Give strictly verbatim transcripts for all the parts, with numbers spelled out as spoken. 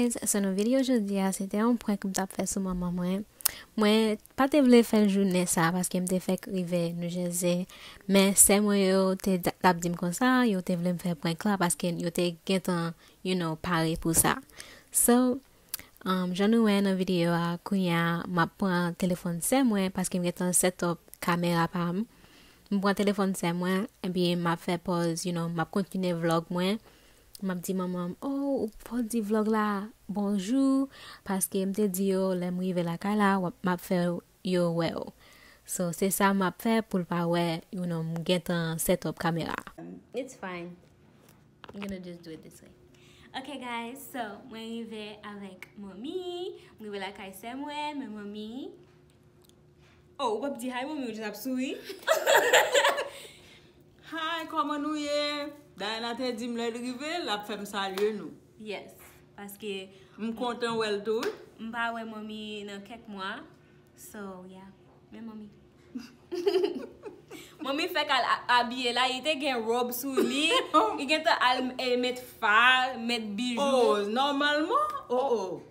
So, nan videyo jodi a, se te yon prank m t ap fè sou manman mwen. Mwen pa te vle fè l jounen sa, paske m te fèk rive New Jersey. Men sè mwen yo te t ap di m konsa, yo te vle m fè prank la, paske yo te gentan, you know, pare pou sa. So, um, jan nou wè nan videyo a, kounye a, m ap pran telefòn sè mwen, paske m gentan set up kamera pa m. M pran telefòn sè mwen, epi m ap fè pòz, you know, m ap kontinye vlog mwen. M ap di manman m, "Oh, ou fò di vlog la bonjou, paske m te di yo lè m rive lakay la, w ap, m ap fè yo wè w." So, se sa m ap fè pou l pa wè, you know, m gentan set up kamera. It's fine. I'm gonna just do it this way. Okay, guys, so, mwen rive avèk manmi, mwen rive lakay sè mwen, men manmi, oh, ou p ap di hi, manmi, ou just ap souri. Hi, kòman nou ye? Diana te di m lè l rive, l ap fè m salye nou. Yes, paske m kontan wè l tou, wi. M pa wè manmi nan kèk mwa. So, yeah. Men manmi. Manmi fèk al a- abiye la, li te gen rob sou li, li gentan al e, met fa, met bijou. Oh, nòmalman? Oh, oh.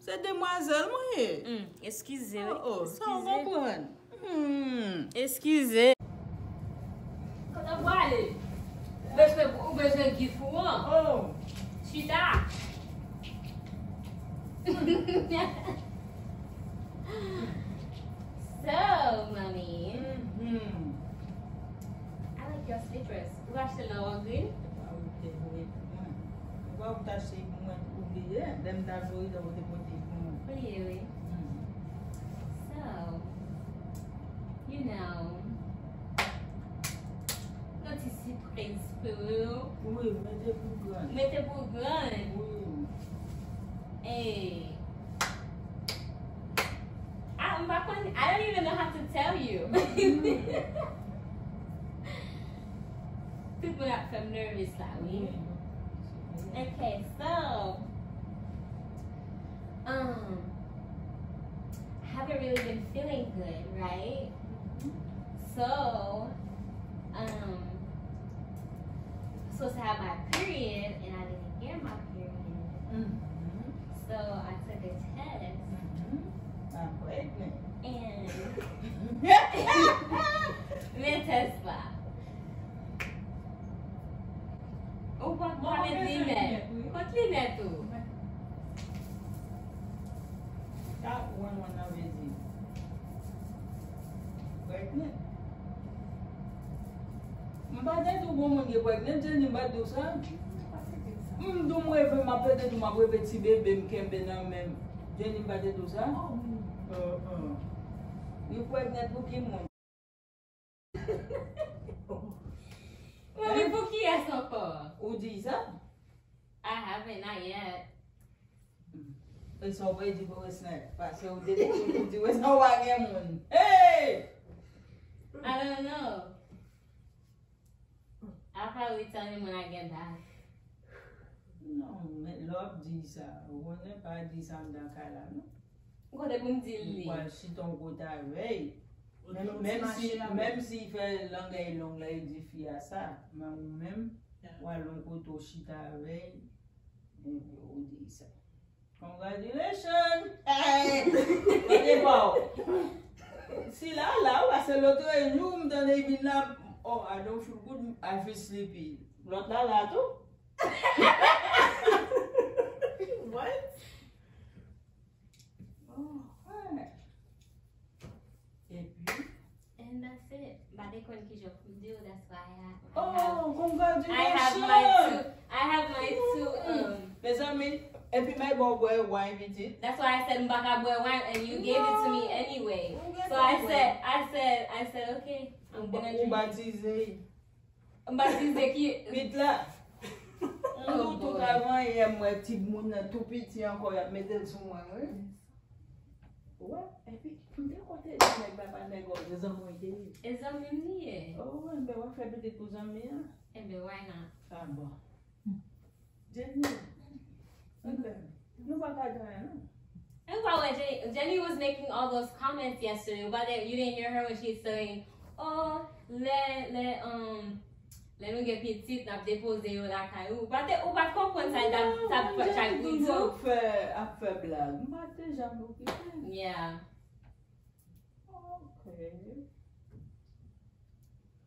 Se demwazèl mwen ye. Hmm, eskize, wi. Oh, oh, sa w konprann. Hmm. Eskize. Kote w prale? Ou bezwen, ou bezwen gift ou an? Oh. Chita. So, mommy. Mm-hmm. I like your slippers. Ou achte nan Walgreens? Ou pa ou te voye pou mwen. Ou pa ou t achte pou mwen, ou bliye, lè m t al Florida, ou te pote pou mwen. Bliye, wi. Mm. So, you know, yon ti sipriz pou ou. Wi, mete pou grann. Mete pou grann. Wi. Hey. Ah, m pa konn, I don't even know how to tell you. Tout moun ap fè m nervous la, wi. Okay, so, um, I haven't really been feeling good, right? So, um, I'm supposed to have my period, and I didn't get my period. Mm-hmm. So I took a test. Mm-hmm. I'm pregnant. And men test la. Ou pa, pa met linèt. Kot linèt ou? Sa one one nan vle di? Pregnant. M pa te di w gon moun gen pregnant, Jenny, m pa t di w sa. M di w m reve, m ap pede di w m ap reve ti bebe m kenbe nan men m. Jenny, m pa te di w sa? Oh, oh. Li pregnant pou ki moun? Mwen, men pou kiyès ankò? Ou di sa? I haven't, not yet. E sa w pa di pou Wesner? Paske ou te di pou di Wesner ou pa gen moun. Hey! I don't know. I probably tell him when I get back. Non, men lè w ap di sa, ou konnen pa di sa anndan kay la, non. Ou konnen pou m di l li. Ou pral chita yon kote avè l. Menm, menm si, menm si l fè langay long la, li di fi a sa. Men ou menm, w al yon kote w chita avè l, epi ou di sa. Congratulations! Hey! Tande pa w. Sila la, w pase lòt jou, m tande l vin la, oh, I don't feel good, I feel sleepy. Lòt la la tou. What? Oh, ouais. Epi? And that's it. M pa te konn kijan pou m di w, that's why I, I have, oh, congratulations! I have my two, I have my two, um, mezanmi, epi m ba w bwè wine, pitit. That's why I said m pa ka bwè wine, and you gave it to me anyway. So I said, I said, I said, okay, I'm gonna drink it. Ou batize. M pa di se ki. Pit la. M di w tout avan yè, m wè timoun nan tou piti ankò, y ap mete l sou mwen, wi. Ou wè, epi, m te konte di nèg la pa nèg, ò, se zanmi w te ye. E zanmi m li ye. Oh, enben, w ap fè pitit pou zanmi an? Enben, why not? Ah, bon. Jenny, enben, nou pa ka gen anyen, non. Ou pa wè Jenny, Jenny was making all those comments yesterday. Ou pa te, you didn't hear her when she was saying, oh, lè, lè, um, Lè nou gen pitit, n ap depoze yo lakay ou. Ou pa te, ou pa t konprann sa l t ap, t ap try pou di w. Ap fè, ap fè blag. M pa te janm okipe. Yeah. Ok.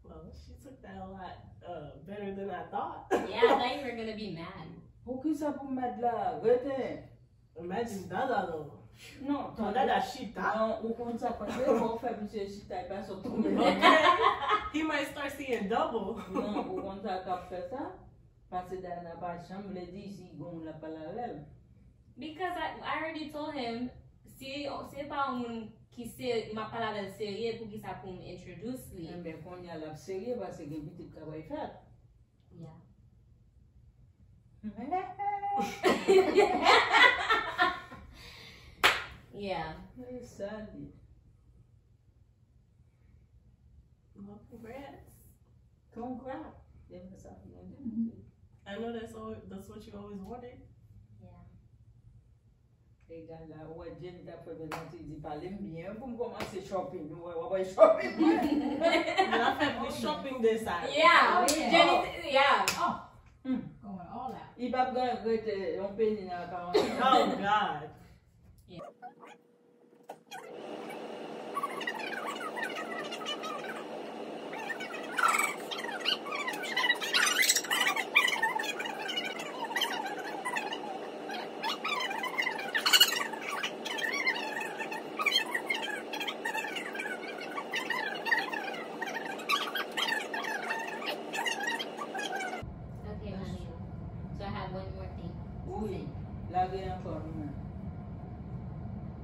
Well, she took that a lot uh, better than I thought. Yeah, I thought you were gonna be mad. Poukisa pou m mad la? Rete. Imagine Dada though. Non, Ton Dada chita. Non, ou konn sa k pase, fò w fè misye chita, e pa sot tonbe. He might start seeing double. Non, ou konn sa k ap fè sa? Pase Dana pa janm vle di si gon moun l ap pale avè l. Because I, I already told him, si se pa yon moun ki se, m ap pale avè l serye, poukisa pou m introduce li? Enben, kounye a l ap serye paske gen pitit k ap fèt. Yeah. Yeah. E sa li. Well, congrats. Congrats. Demen sa pou mwen. I know that's all, that's what you always wanted. Yeah. Egal la, ou wè Jenny t ap fè mezanti, di pale m byen pou m kòmanse shopping. Ou wè, w ap wè shopping mwen. Mwen ap fè plis shopping de sa. Yeah, Jenny, yeah. Oh, going all out. Li p ap gen rete yon peni nan akawon. Oh God. Okay, honey. So I have one more thing. Wi, lage ankò, Luna.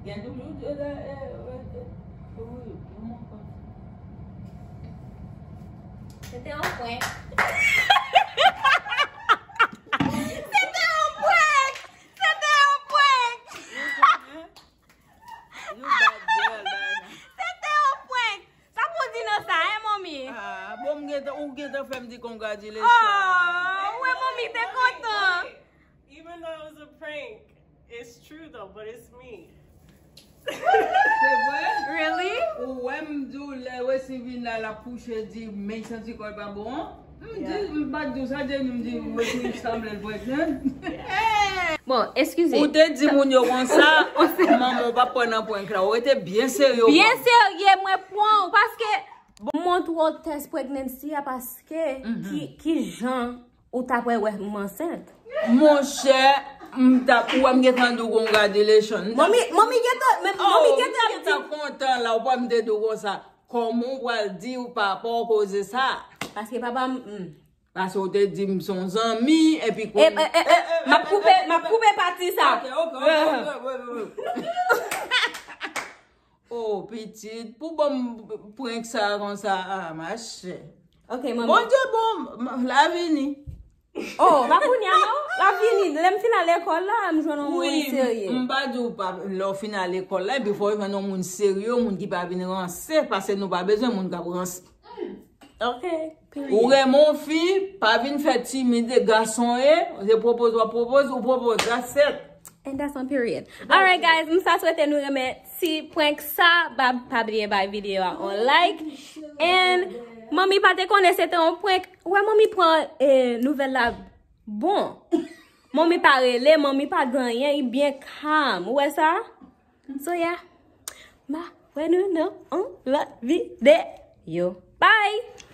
Gen toujou de la, eh, eh, eh, wi, yon ankò. Se te yon prank. Se te yon prank! Se te yon prank! You bad girl, Diana. Se te yon prank. Sa pou w di nan sa, hein, mommy? Ah, bon, m gentan, ou gentan fè m di congratulations. Oh, ou wè mommy te kontan. Even though it was a prank, it's true though, but it's me. Se vre? Really? Ou wè m di w lè Wesi vin la, l ap kouche di men santi kò l pa bon an? M di, m pa t di w sa, Jenny, m di, Wesi sanble l pregnant. Bon, eskize. Ou te di moun yo konsa, manman w pa pran nan prank la. Ou rete byen serye. Byen serye, mwen pran w, paske m montre w test pregnancy a, paske ki, ki jan ou t ap wè, wè m ansent. Monchè, m t ap, ou wè m gentan di w congratulations. Mommy, mommy gentan, men mommy gentan ap di. Gentan kontan la, ou pa m te di w konsa. Kòman w pral di w papa w koze sa? Paske papa m, hmm. Paske w te di m se yon zanmi, epi kon. E, e, e, e, m ap koupe, m ap koupe pati sa. Ok, ok, ok, ok, ok. Oh, pitit, pou ban m prank sa konsa, ah, machè. Ok, manmi. Bondye bon, m, la vini. Oh, pa kounye a non, la vini. Lè m fin al lekòl la, m jwenn yon moun serye. M pa di w pa, lè w fin al lekòl la, epi fò w jwenn yon moun serye, yon moun ki pa vin ranse, paske nou pa bezwen moun k ap ranse. Ok, period. Ou renmen yon fi, pa vin fè timid, e gason ye, se pwopoze w ap pwopoze, ou pwopoze, that's it. And that's on period. Alright, guys, m sa swete nou renmen ti prank sa. Pa, pa bliye bay videyo a on like. And manmi pa te konnen se te yon prank. Ou wè manmi pran, eh, nouvèl la bon. Manmi pa rele, manmi pa di anyen, li byen calm. Ou wè sa? So, yeah. Ma, wè nou nan on lòt videyo. Bye!